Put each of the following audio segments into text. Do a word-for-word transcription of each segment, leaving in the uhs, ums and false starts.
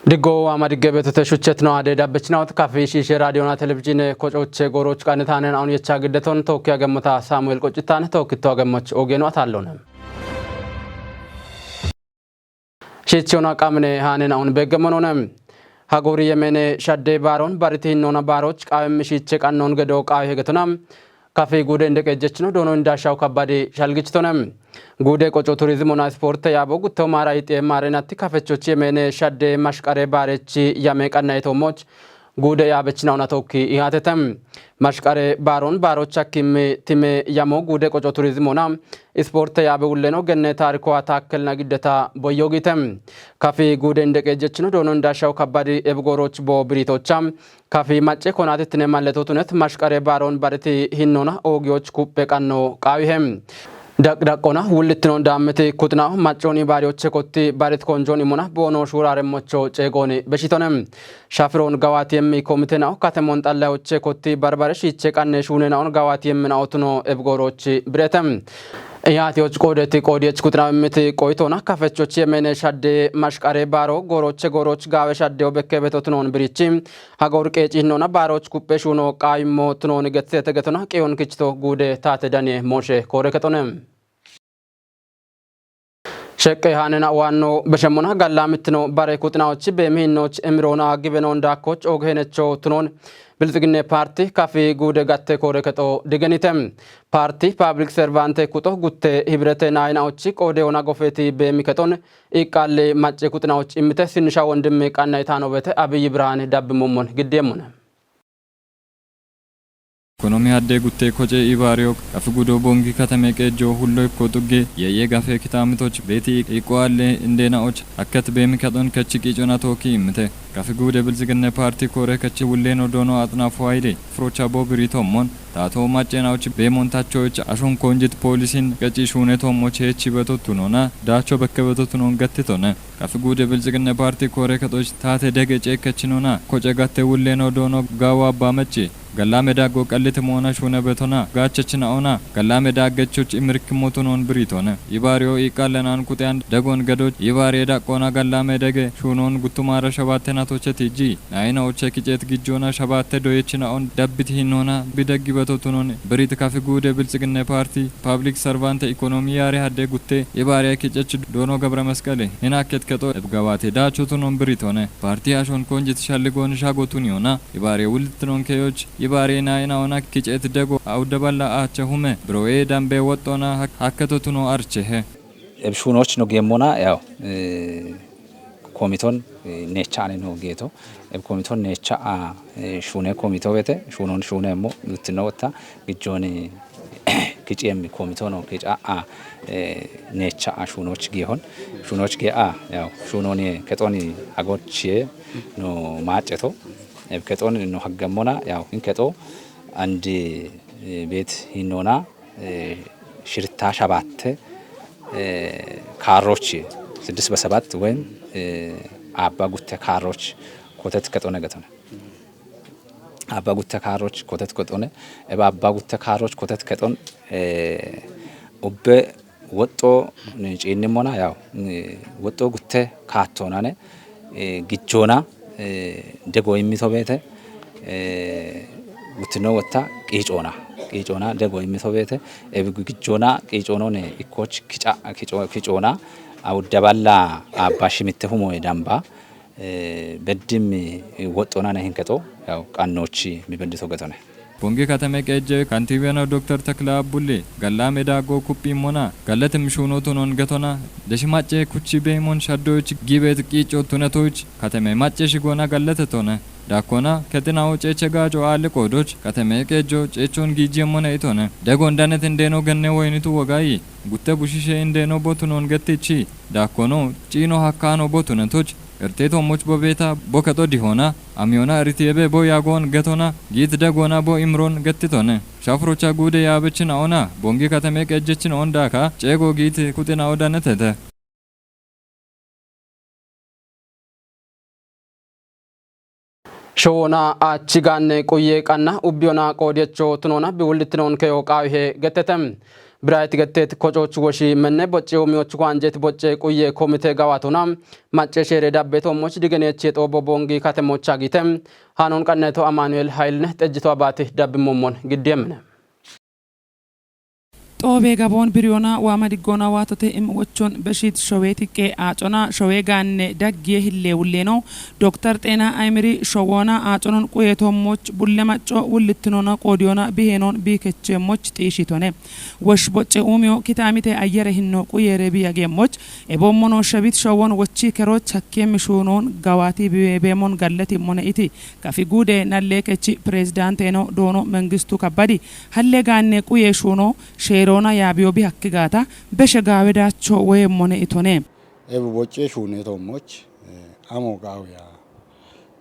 Diggo waama digge beetote shuchet no ade dabbechinaut kafi shishe raadiyona televizhiine kocoche gooroch qanitaane naun yecha giddeton tookki agemmota Saamu'el Qoccitaane tookkitto agemmoch ogeeno ataallone. Shiichiyona qamine haane naun beeggemmonone. Hagoori yemene shadde baaron bariti hinnoona baaroch qaawemmi shiiche qannoon gedo qaawi hegetona. Kafi guude inde qeejjechino doono indaashaw kabbadi shalgichitone. Guude qoco turizimona ispoorte yaabo gutto maara ixiye maarenatti kafechochi yemene shadde mashqare baarechi yame qannaye toommoch guude yaabechinauna tookki ihaatete. Mashqare baaron baarocha kimmi time yamo guude qoco turizimona ispoorte yaabe ulleno genne taarikowa taakkelna giddeta boyyo giite. Kafi guude inde qeejjechino doono indaashaw kabbadi ebgooroch bo biriitocha. Kafi macce konaatittine malletotunet mashqare baaron bariti hinnoona oogiyoch kuppe qanno qaawihe. Daqdaqona wullittinon daammiti kuxinaho maccoon ibaariyoche kotti barit konjoon imona boono shuuraremmocho ceegooni beshitone. Shafiroon gawaati yemmi komite nao katemon xallayoche kotti barbare shiiche qanne shuune naon gawaati yemmi naotuno ebgoorochi birete. Iyaatiyoch qoodeti qoodiyech kuxinaho immiti qoyitoona kafechochi yemene shadde mashqare baaro gooroche gooroch gaawe shadde obekke betotunon birichi. Hagoor qeeci hinnoona baaroch kuppe shuuno qaawimmo tunooni getsete getona qiyon kichito guude taate daniye mooshe koore kexone. Sheqqe haanena waanno beshemmona gallamittino bare kuxinaochi beemi hinnoch emiroona gibenoon daakkoch ooghenecho tunoon bilxiginne paarti kafi guude gatte koore kexo digenite. Paarti paablik servaante kuxo gutte hibirete naayinaochi qoode ona gofeeti beemi kexon iqqalle macce kuxinaoch immite sinnisha wondimmi qanna itaano bete Abiy Birhaane dabbi mummon giddeemmone. Konomi hadde gutte koce ibaariyo kafi gudo bongi katame qeejjo hullo ikko xugge yeye gafe kitaamitoch beeti iqqo alle indeenaoch akkat beemi kexon kechi qiicona tookki immite. Kafi guude bilxiginne paarti koore kechi wulleeno doono axnaafu hayile frocha bo biri tommon taato macceenaoch beemontachoch ashon konjit poolisin qeci shuune tommoch heechi betottunona daacho bekke betottunon gattitone. Kafi guude bilxiginne paarti koore kexoch taate dege ceekkechinona koce gatte wulleeno doono gaawa abba mecci. Gallame daggo qallite moona shuune betona gaachechina ona gallame daggechoch imirkimotunon biriitone. Ibaariyo iqqallenan kuxeyan dagon gedoch ibaariye daqqona gallame dege shuunon guttumara shabaattenatoche tijji. Naayinaoche kiceet gijjoona shabaatte doyechina on dabbiti hinnoona bideggi betotunon birit kafi guude bilxiginne paarti paablik sarvaante ikoonomi yaare hadde gutte ibaariye kicech doono Gabra Masqale hinakket kexo ebgawaate daachotunon biritone. Paarti ashon konjit shalligoon shagotuniyona ibaariye wulittinon keyoch ibaariye naayina ona kiceet dego awudde balla aache hume biroye dambe woxxona hak-, hakketotuno archehe. Ebshuunoch no geemmona yaw, eh, komiton, eh, neecha ane no geeto. Eb komiton neecha a, eh, shuune komito bete, shuunon shuune mo guttino wotta, gijjooni, eh, kiciem komito no kica a, eh, neecha a shuunoch geehon. Shuunoch ge a, yaw, shuunoni kexoni agochie no maaceto. Eb kexon no haggammona, yaw, in kexo andi, eh, beet hinnoona, eh, shirta shabatte, eh, kaarroch siddis besabat wayim, eh, abba gutte kaarroch kotet kexone getone. Abba gutte kaarroch kotet kexone, eba abba gutte kaarroch kotet kexon, eh, ubbe woxxo ni ciinnimona, yaw, ni woxxo gutte kaattonane, eh, gijjoona, eh, dego immito beete, eh, guttino wotta qiicoona, qiicoona dego immito beete, ebi gijjoona qiicoonone ikkoch kica-, kico-, kicoona awudde balla abba shimitte humoye damba, eh, beddimmi woxxonane hinkexo, yaw, qannochi mi beddito getone. Bongi katame qeejje kantiibeno Dokter Takla Abbulli, gallame daggo kuphimmona, galletim shuunotunon getona, deshi macce kuchi beemon shaddoch gibeet qiico tunetoch, katame macce shigona gallete tone. Dakkona, kexinawo ceeche gaaco aalle qoodoch, katame qeejjo ceechon giijjemmone itone. Degon danet indeeno genne woynitu wogayi, gutte bushishe indeeno botunon gettichi, dakkono, ciino hakkaano botunetoch, irte tommoch bo beeta, bo kexo dihona, amiyona iriti ebe bo yagoon getona, giit degona bo imron gettitone. Shafrocha guude yaabechin aona, bongi katame qeejjechin on daaka, ceego giit kuxina odanetete. Showona achi gaanne quye qanna ubbiyona qoodiyecho tunona biwullittinon keyo qaawihe gettete. Biraayit Getteet Kocooch Woshi menne bocce umiyoch waanjeet bocce quye komite gawatona macce sheere dabbeto moch digeneeche xoobo bongi kate mocha gite hanon qanneto Amaanu'eel Hayilne xejjito abaati dabbi mommon giddiyemine. Xoobe gaboon biriyona waama diggoona waatote im wochon beshit showee tiqqe aacona showee gaanne daggiye hille wulleeno Dokter Xeena Ayimiri showoona aaconon quye toommoch bulle macco wullittinona qoodiyona biheenoon biikecheemmoch xiishitone. Wosh bocce uumiyo kitaamite ayyere hinno quyeere biyageemmoch eboommono shebit showon wochi keroch hakkeemmi shuunoon gawaati bibeemoon gallatimmone iti. Kafi guude nalleekechi pirezidaanteeno doono Mengistu Kabbadi halle gaanne quye shuuno sheeroona yaabiyo bihakki gaata beshe gaawe daacho woyeemmone itone. Ebu bocce shuune toommoch, eh, amo gaawe ya.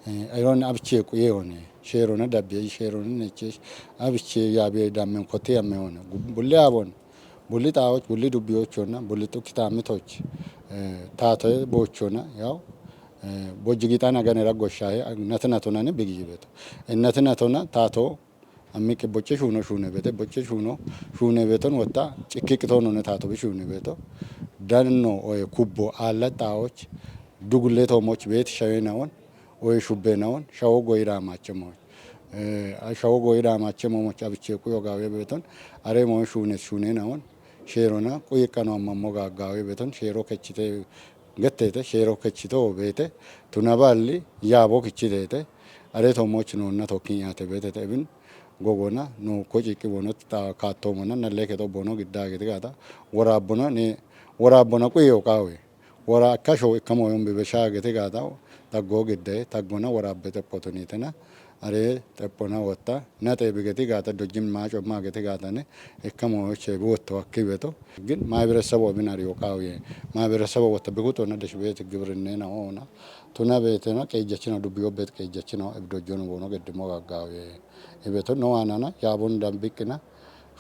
Eh, ayron abche quye one. Sheerona dabbe, sheerona neche, abche yaabe dammen kote yamme one. Gu-, bulle abon. Bulli xaawoch, bulli dubbiyochonna, bulli xu kitaamitoch, eh, taatoye boochona, yaw, eh, bojji gixana ganera goshshahe, nati natonane bigiyibeto. Eh, nati natona taato, ammiqqi bocce shuuno shuune beete, bocce shuuno shuune beeton wotta, cikki qitoonone taato bi shuune beeto. Danno oye kubbo aalla xaawoch, dugulle toomoch beet shawe naon, oye shubbe naon, shawo goyira mache mo. Eh, shawo goyira mache mo moch abiche quyo gawe beeton, are mo shuune shuune naon, sheerona, quyiqqano amma mo ga gawe beeton, sheero kechite gettete, sheero kechito beete, tuna balli, yaabo kichitete, are toomoch noonna tokkin yaate beetete ebin, gogona, no ko ciqqi bono ta kaattoomona, nalleeke to bono gidda gete gaata, woraabona ne, woraabona quyo qawe. Wora kasho ikkamo yombi besha gete gaata, taggo gidde, taggona woraabbe xephotonitena, are xephona wotta, na xeebi gete gaata, dojjin maaco ma gete gaatane, ikkamo che bi wotto akki beto. Gin maaberesabu abin ariyo qawe. Maaberesabu wotta bikuto na desh beet gibrinne na ona. Tuna beetena qeejjachino dubbiyo beet qeejjachino ebdojjono bono geddimo gaggawe. Ebeto no anana, yaabon dambiqqina,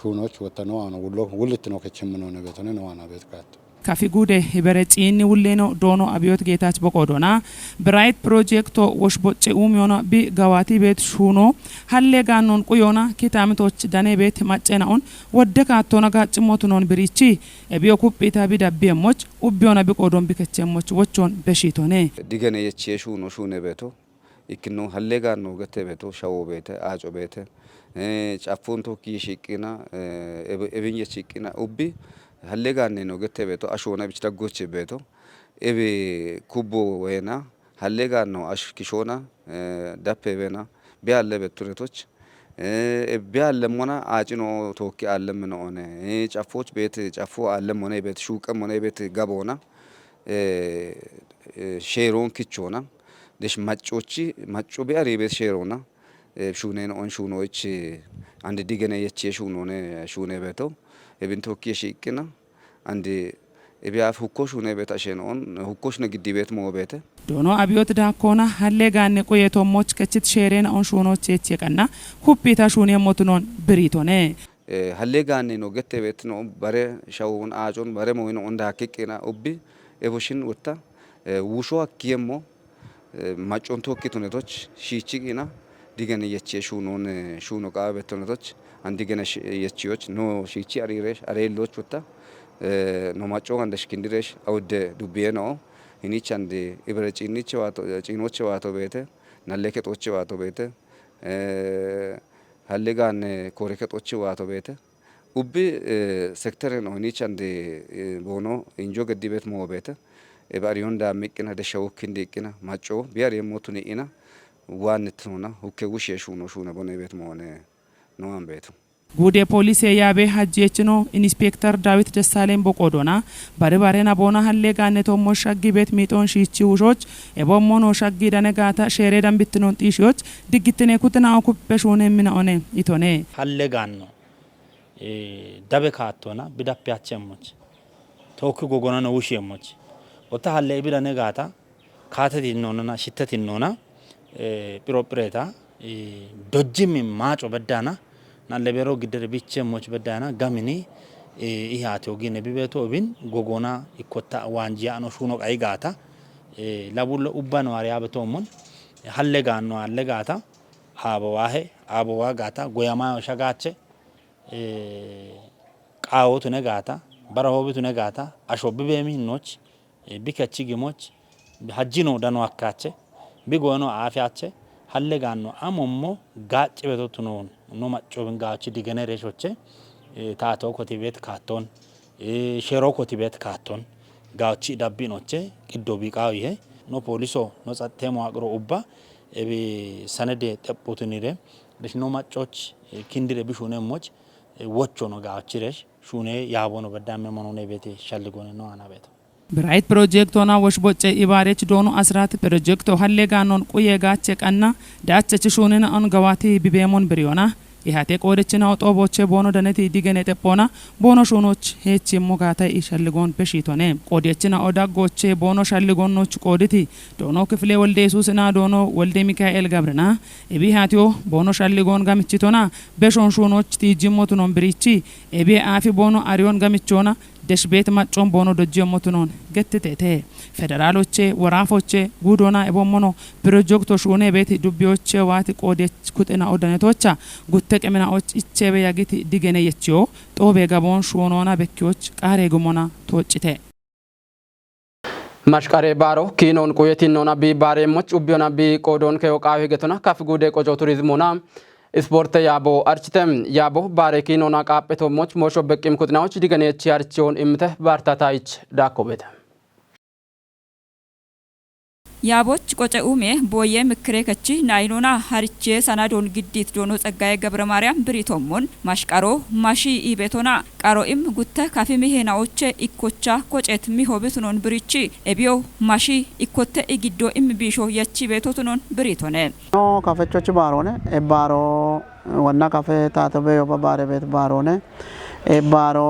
shuunoch wotta no ana wullo, wullitino kechimminone betone no ana beet gaatto. Kafi guude hibere ciinni wulleeno doono Abiyoot Geetaach boqoodona, Bright Projecto wosh bocce uumiyona bi gawaati beet shuuno, halle gaannon quyoona kitaamitoch dane beet maccenaon, wodde kaattoona gaaccimmotunoon biriichi, ebiyo kuphita bi dabbiyeemmoch, ubbiyona bi qoodon bi kechemmoch wochon beshiitone. Digene yechiye shuuno shuune beeto. Ikkino halle gaanno gette beeto, shawo beete, aaco beete, eh, caffon tokki shiqqina, eh, eb-, ebinye shiqqina, ubbi halle gaanne no gette beeto, ashoona bich daggoche beeto, ebe kubbo weena, halle gaanno ash kishoona, eh, dappe beena, bi halle betturetoch, eh, bi halle mona aacino tokki allemmino one, eh, caffoch beete, caffo allemmone beete, shuuqemmone beete gaboona, eh, eh, sheeroon kichoona, desh maccochi, macco bi ari beet sheeroona, eh, shuuneen on shuunoich, eh, andi digene yechiye shuunoone shuune beeto, ebin tokki shiqqina, andi ebi af hukko shuune beet asheen on, hukko shuune giddi beet moo beete. Doono Abiyoot Daakkoona halle gaanne quye toommoch kechit sheereena on shuunoch yechiye qanna, kuphita shuune motunoon biriitone. Eh, halle gaanne no gette beet no bare shawon aacon bare moyno on daakiqqina ubbi eboshin wotta, eh, wusho akkiyemmo, eh, maccon tokki tunetoch shiichiqina digene yechiye shuunon, eh, shuuno qaabe tunetoch an digene shi-, yechiyoch no shiichi ariresh, areelloch wotta, eh, no macco gande shikindiresh awudde dubbiye no, hinich andi ibere ciinniche waato, ciinoche waato beete, nalleke xoche waato beete, eh, halle gaanne kooreke xoche waato beete, ubbi, eh, sektere no hinich andi, eh, boono injo geddi beet moo beete, ebe ariyon da miqqina, desha wokkin diqqina, macco, bi ariyen motu ni'ina, waannitinona, hukke wushiye shuuno shuune bone beet moone no an beetu. Guude poolise yaabe hajjiyechino Inspekter Daawit Dassaaleen boqoodona, bare bare naboona halle gaanne toommo shaggi beet miixoon shiichi wushoch, eboommono shaggi dane gaata sheere dambittinoon xiishiyoch, diggittine kutina o kuppe shuune mina one itone. Halle gaanno. Eh, dabe kaattoona, bidappe hachemmoch. Tookki gogonano wushiemmoch. Ota halle ibidane gaata, kaatetinnoonana, shittetinnoona, eh, phirophireta, eh, dojjimi maaco beddana, nalle bero giddere bichemmoch beddana, gamini, eh, ihaati ogine bibeeto ibin, gogona ikkotta waanjiya ano shuno qai gaata, eh, labullo ubba no ariya betoommon, halle gaanno halle gaata, aabowahe, aabowa gaata, goyamayo shagaache, eh, qaawootu ne gaata, barahoobbitu ne gaata, asho bibeemi hinnoch, eh, bikechi gimoch, hajjino dano akkaache, bigoyeno aafiache, halle gaanno amommo gaacci betotu no, no macco bin gaachi digene reshoche, eh, taato kotibet kaatton, eh, shero kotibet kaatton, gaachi dabbinoche, qiddo biqaawihe, no pooliso, no tsatte mawaqiro ubba, ebi sanede xephutunire, reshino maccoch, eh, kindire bishunemmoch, eh, wocho no gaachi resh, shune yaabono beddamme monone bete shalligone no ana beto. Bright Project ሆና ወሽ ቦጨ ኢባሬች ዶኑ አስራት ፕሮጀክቶ ሀሌ ጋኖን ቁየ ጋቼ ቀና ዳቸች ሹንን አን ገዋቲ ቢቤሞን ብሪዮና ኢሃቴ ቆደችና ኦጦቦቼ ቦኖ ደነቲ ዲገኔ ጠጶና ቦኖ ሹኖች ሄች ሙጋታ ኢሸልጎን በሺቶኔ ቆደችና ኦዳጎቼ ቦኖ ሸልጎኖች ቆድቲ ዶኖ ክፍሌ ወልደ ኢየሱስና ዶኖ ወልደ ሚካኤል ገብርና ኤቢ ሃቲዮ ቦኖ ሸልጎን ጋምችቶና በሾን ሹኖች ቲጅሞቱኖን ብሪቺ ኤቢ አፊ ቦኖ አሪዮን ጋምቾና ደሽ ቤት ማጮን ቦኖ ዶጅ ሞትኖን ገትቴቴ ፌደራሎቼ ወራፎቼ ጉዶና ኤቦሞኖ ፕሮጀክቶ ሹኔ ቤት ዱቢዮቼ ዋት ቆዴች ኩጥና ኦደነቶቻ ጉተ ቅምናዎች እቼ በያጊት ዲገነ የችዮ ጦቤ ገቦን ሹኖና በኪዎች ቃሬ ጉሞና ቶጭቴ። Mashqare baaro kiinoon quyetinnoona bi baareemmoch ubbiyona bi qoodoon keyo qaawe getona kaf guude qoco turizmuna ispoorte yaabo archite. Yaabo baare kiinoona qaaphetoomoch moosho beqqim kuxinaoch diganeechi archiyoon immite baartaataayich daakkobete. Yaaboch qoce ume boye mikre kachi naynona hariche sanadon giddit dono Tsaggaye ገብረ ማርያም ብሪቶሞን mashqaro mashi ibetona qaro im gutta kafi mihenaoche ikkocha kocet miho bitunon birichi ebiyo mashi ikkotte igiddo im bisho yachi betotunon biritone. No kafechochi baarone e baaro wanna kafe tato beyo ba baare bet baarone e baaro,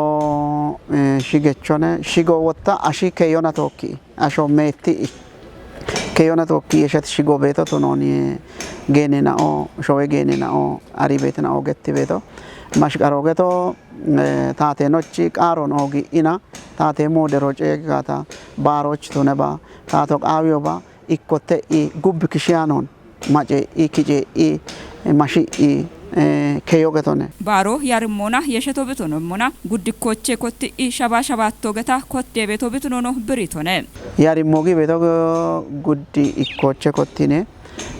eh, shigechone shigo wotta ashi keyona tokki asho meetti keyona tokki yeshat shigo beto tunoni geene na'o showe geene na'o ari beeti na'o getti beto mashqaro geto, eh, taate nochi qaaron oogi ina taate moode roce gata baaroch tune ba taato qaawiyo ba ikkotte i gubbi kishiyanon mace i kice i mashi i, eh, keyo getone. Baaro yarimmoona yesheto bitonommona guddikkoche kotti i shaba shabaatto geta kotte beto bitonono biritone. Yarimmo gi beto guddi ikkoche kottine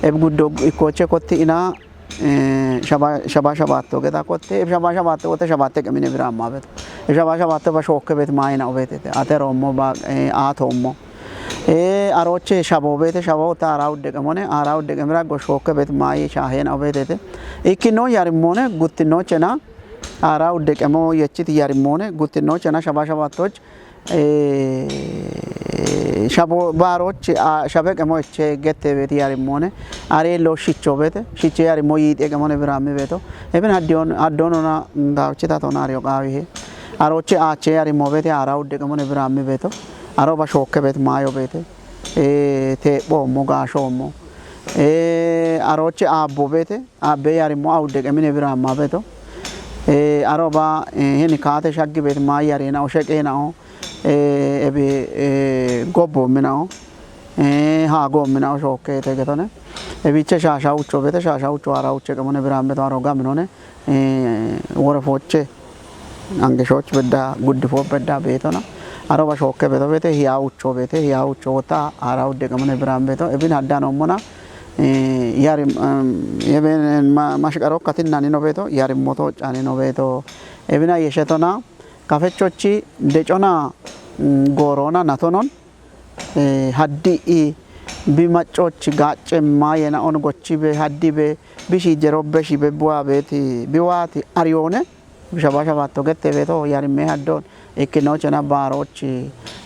eb guddo ikkoche kotti ina, eh, shaba shaba shabaatto geta kotte eb shaba shabaatto kotte shabatte qemine bira amma beto eb shaba shabaatto ba shookke bet maayina obetete ateroommo ba, eh, aatoommo. Ee, aroche shabo beete shabo ta ara udde qemone ara udde qemira go shookke bet maayi shaahena obetete. Ikkino yarimone guttino chena ara udde qemo yechit yarimone guttino chena shaba shabattoch, ee, shabo baaroch, a, shabe qemo eche gette bet yarimone are lo shicho bete shiche yarimo yiite qemone birami beto. Eben haddion haddonona ngawchita tonari oqawihe. Aroche ache yarimo bete ara udde qemone birami beto. Aro ba shookke bet maayo beete, eh, teephoommo, gaashoommo. Eh, aroche aabbo beete, aabbe yarimmo awudde qemine biraamma beeto. Eh, aro ba, eh, heni kaate shaggi beete, maa yarina o, sheqeenao, eh, ebi, eh, gobbo minao, eh, haago minao shookke te getone. Ebiche shaasha ucho beete, shaasha ucho ara uche qemone biraambe to aro gaminone. Eh, wore foche angeshoch bedda guddifo bedda beetona. Aro ba shookke beto beete hiya ucho beete hiya ucho wota ara udde qamane biran beeto ebin hadda no mona. Eh, yarim, em, eben ma-, mashqaro katin nani no beeto yarim moto chani no beeto ebina yeshetona kafechochi decona, mm, gorona natonon. Eh, haddi i bi maccoch gacce ma yena on gochi be haddi be bi shi jero be shi be buwa beti bi wati ariyone bi shaba shabatto gette beto yarimme haddon ikkino chena baaroch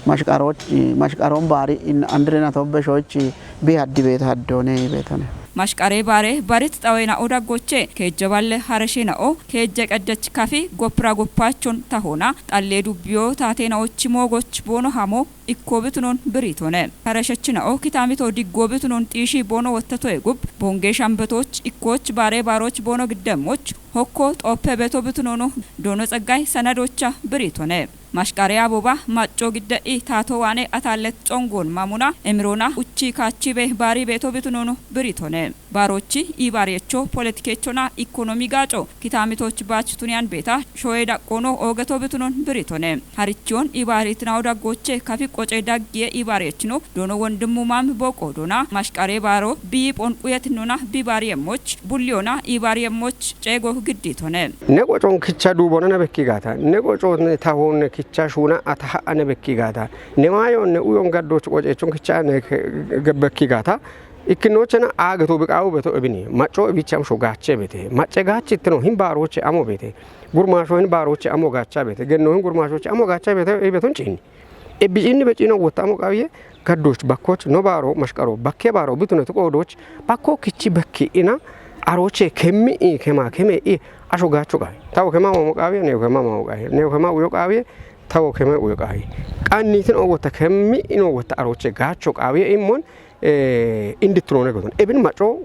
mashqaroch mashqaron baari in andrena tobbe shoch bi haddi bet haddone betone. Mashqare baare barit xawena oda goche keejje balle hareshina o keejje qajjach kafi gopra gopachon tahona xalle dubbiyo taatena ochi moogoch boono hamo ikkobitunon biritone. Harashachina'o kitamito diggoobitunon xiishi boono wottatoe gub bonge shambetoch ikkoch baare baaroch boono giddemmoch hokko xooppe beto bitunono doono Tseggay sanadocha biritone. Mashqare Aboba, Macco Gidde'i, Taato Waane, Ataallet Congoon Mamuna, Emirona Uchi Kaachibe, Baari Beeto Bitununu Biritone. Baarochi Ibaariyecho Politikechona Ikonomi Gaaco, Kitaamitoch Baach Tuniyan Beeta, Shoye Daqqoono Oogeto Bitunun Biritone. Harichiyon Ibaaritinao Daggoche, Kafi Qoce Daggiye Ibaariyechino, Doono Wondimu Maam Boqo Doona, Mashqare Baaro, Biyi Phonquyet Nuna Bibaariyemmoch, Bulliyona Ibaariyemmoch, Ceego Gidditone. Ne qocon kicha duubona ne bekki gaata, ne qocon tahon ne kicha shuuna ata ha'a ne bekki gaata, ne maayon ne uyon gaddoch qocechon kicha ne ke-, ge-, bekki gaata, ikkinochena aageto biqaawu beto ebini, Macco ebicham sho gaache bete, Macce gaachi tino hin baaroche amo bete, gurmaasho hin baaroche amo gaacha bete, genno hin gurmaashoche amo gaacha bete, ebeton cini. Ebbi inni be cino wotta amo qaawiye, gaddoch bakkoch, no baaro, mashqaro, bakke baaro, bituneti qoodoch, bakko kichi bakki ina, aroche kemmi i, kema, keme i, asho gaacho qaawi. Tawo kema mamo qaawiye, ne kema mamo qaawiye, ne kema uyo qaawiye, tawo kema uyo qaawiye. Qannitin o wotta kemmi ino wotta aroche gaacho qaawiye immon, eh, indittinone goton. Ebin Macco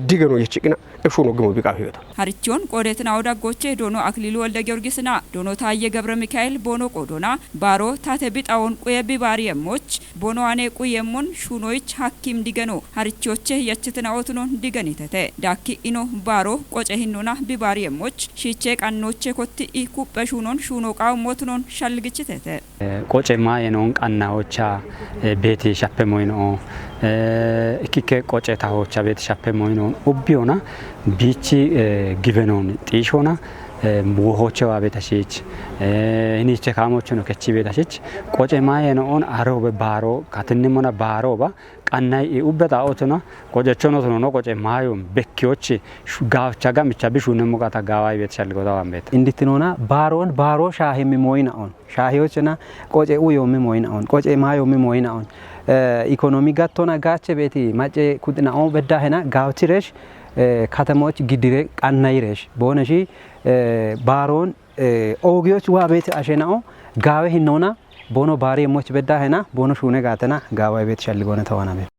digeno yechiqina, e shuuno gimo biqaawi gato. Harichiyon Qoodetinawo Daggoche, Doono Akililu Wolde Giyorgisina, Doono Taayye Gabre Mikaa'el, Boono Qoodona, Baaro Tate Bixawon Quye Bibaariyemmoch, Boono Ane Quyemmon, Shuunoyich Hakkim Digeno, Harichiyoche Yechitinawo Tunon Digenitete. Dakki ino Baaro Qoce Hinnona Bibaariyemmoch, Shiiche Qannoche Kotti i Kuppe Shuunon Shuuno Qaawo Motunon Shalligichitete. Eh, qoce maaye noon qannahocha, eh, beeti shappe moyino, eh, ikkikke qoce tahocha beeti shappe moyino, ubbiyona biichi, eh, gibe noon xiishona, eh, wohoche waa beeta shiich, eh, hiniche kaamocho no kechi beeta shiich, qoce maaye noon aro be baaro, katinni mona baaro ba, qannay i ubbe xaa'otona, qocechono tono no qoce maayon bekkiyochi, shu-, gaawcha gamicha bishuunemmo qaata gaaway beeti shalligota waan beeta. Indittinona baaroon, baaro shaahimmi moyina on. Shaahiyochena qoce uyoommi moyina on, qoce maayoommi moyina on. Eh, ikonomi gattona gaache beeti Macce kuxinao bedda hena gaawchiresh, eh, katamoch gidire qannayiresh. Booneshi, eh, baaroon, eh, oogiyoch waa beeti ashenao gaawe hinnoona, boono baariyemmoch bedda hena, boono shuune gaatena, gaaway beeti shalligoone tawana beeti.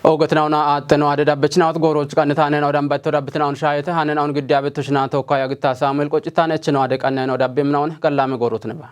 Oogetinawona aaxxeno ade dabbichinawot gooroch qannitaaneno dambatto dabbitinaon shaayete, hanenawon giddi abitto shinato kaya gitta Saamuel qoccitaane echino ade qannayno dabbimnaon gallaame goorotneba.